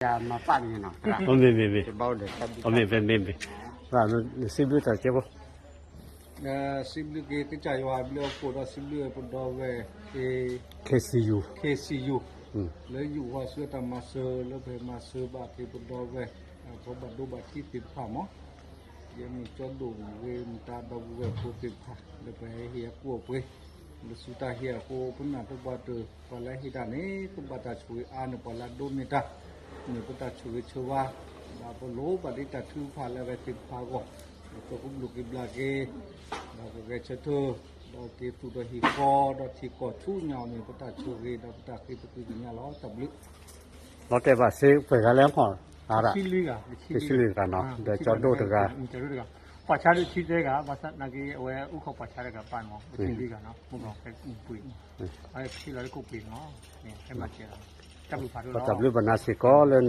မၤပာ်န့ၣ်နီၤ, မ့ၢ်မ့ၢ်မ့ၢ်, မ့ၢ်မ့ၢ်မ့ၢ်, စံးဘျုးတၢ်ကဲဖိ, စံးဘျုးက့ၤ ကစၢ်ယွၤဘျုးအဖှိၣ်ဒီး စံးဘျုးပဒီပုၢ်ဝဲၢ် ခ့စံယိၤ, ခ့စံယိၤ, လၢယိၤဝါဆူအတၢ်မၤစၢၤ လၢပဟဲမၤစၢၤဘၣ်က့ၤပဒီပုၢ်ဝဲၢ် ပှၤဘၣ်ဒိဘၣ်ထံးသ့ၣ်တဖၣ်မး, ယမ့ၢ်ကၠီဒိၣ်ဂ့ၤ မ့ၢ်တၢ်ဒီပုၢ်ဝဲၢ်ဖိသ့ၣ်တဖၣ် လၢပဟဲဟ့ၣ်အကူအပှ့ၤ လၢဆူတၢ်ဟ့ၣ်အဃိ ပနာ်တဘၣ်တၢ် ပှၤလၢဟ့ၣ်တၢ်န့ၣ် ကဘၣ်တၢ်ဆိၣ်ဂ့ၤအါန့ၢ် ပှၤလၢအဒိးန့ၢ်တၢ်, မ့ၢ်ပတၢ်ဆိၣ်ဂ့ၤဆိၣ်ဝါ, ဒီးပလိၣ်ဘၣ်ဒ်တၢ်ထုကဖၣ်လၢအဝဲသ့ၣ်တဖၣ်အဂီၢ်, ဒီးကဘျုးက့ၤဘျါက့ၤ, ဒီးကဂဲၤဆၢထၢၣ်, ဒီးက့ၤသူၣ်ထီၣ်ဟံၣ်ဃီ ဒီးထံကီၢ်ဆူညါအံၤန့ၣ် ပတၢ်ဆိၣ်ဂ့ၤ ဒီးပတၢ်ဃ့ပဃ့ကညးလီၤ. တၢ်ဘျုး လီၤတဲာ်ဘၣ်စ့ပှဲၤဂၤလဲၣ်မီၢ်, တဆံလွံၢ်ဂၤ, တဆံလွံၢ်ဂၤနီၤ, ဒီးကၠီဒိၣ်တဂၤ ပှၤဆါဒိၣ်တဆံသၢဂၤ, ဘၣ်ဆၣ်သနာ်က့ အဝဲအိၣ်ခိးပှၤဆါတဂၤပၣ်မီၢ်, တဆံလွံၢ်ဂၤနီၤ, မုၢ်ဂီၤဖဲပှ့ၤ, အဝဲထံၣ်လီၤလၢကိၣ်ပှ့ၤနီၤ, ဟဲမၤစၢၤလီၤ, တၢ်ဘျုးဖးဒိၣ်လီၤ. တၢ်ဘျုးပနၤစ့ၢ်ကီးလၢ